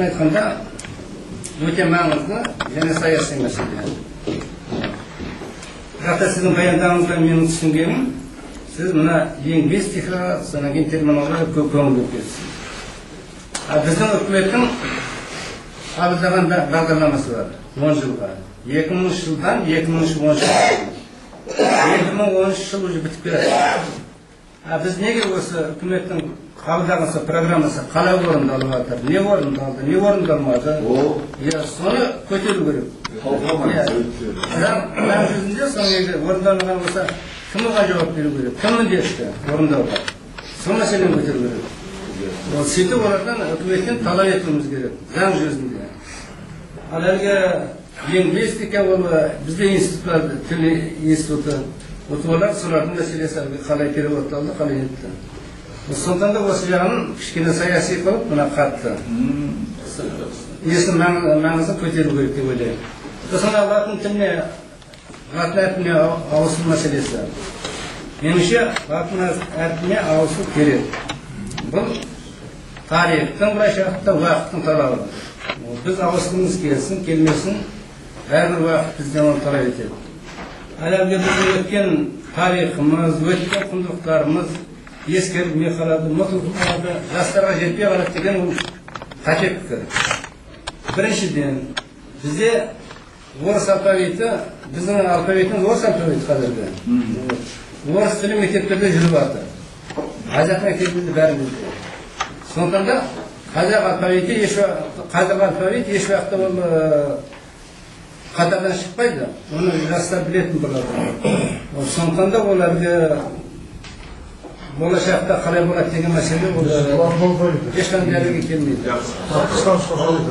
Айтқанда, өте маңызды және саяси мәселе. Бірақ та сіздің баяндауыңыздан менің түсінгенім, сіз мына лингвистика, содан кейін терминология көп көңіл бөліп кетесіз. А біздің үкіметтің қабылдаған бағдарламасы бар 10 жылға. 2000 жылдан 2010 жылға. 2010 жыл уже бітіп келеді. А біз неге осы үкіметтің қабылдаған сол программасы қалай орындалып жатыр, не орындалды, не орындалмады, иә, соны көтеру керек. Заң жүзінде соны егер орындалмаған болса, кім оған жауап беру керек, кім міндетті орындауға, сол мәселені көтеру керек. Ол сөйтіп олардан, үкіметтен талап етуіміз керек заң жүзінде. Ал әлгі лингвистика, ол бізде институт бар, тіл институты, вот олар, солардың мәселесі әлгі қалай переводталды, қалай нетті. Сондықтан да осы жағын кішкене саяси қылып, мына қатты несін, маңызын көтеру керек деп ойлаймын. Сосын латын тіліне, латын әрпіне ауысу мәселесі. Меніңше, латын әрпіне ауысу керек. Бұл тарихтың, былайша айтқанда, уақыттың талабы. Біз ауысқымыз келсін, келмесін, бәрібір уақыт бізден оны талап етеді. Ал әлгі біздің өткен тарихымыз, өткен құндылықтарымыз ескерілмей қалады, ұмытылып қалады, жастарға жетпей қалады деген ол қате пікір. Біріншіден, бізде орыс алфавиті, біздің алфавитіміз орыс алфавиті қазіргі. Орыс тілі мектептерде жүріп жатыр. Қазақ мектебінде бәрімізде. Сондықтан да қазақ алфавиті еш, қазақ алфавит еш уақытта ол қатардан шықпайды. Оны жастар білетін болады. Сондықтан да ол әлгі болашақта қалай болады деген мәселе, ол ешқандай дәлелге келмейді. Қысқа нұсқа.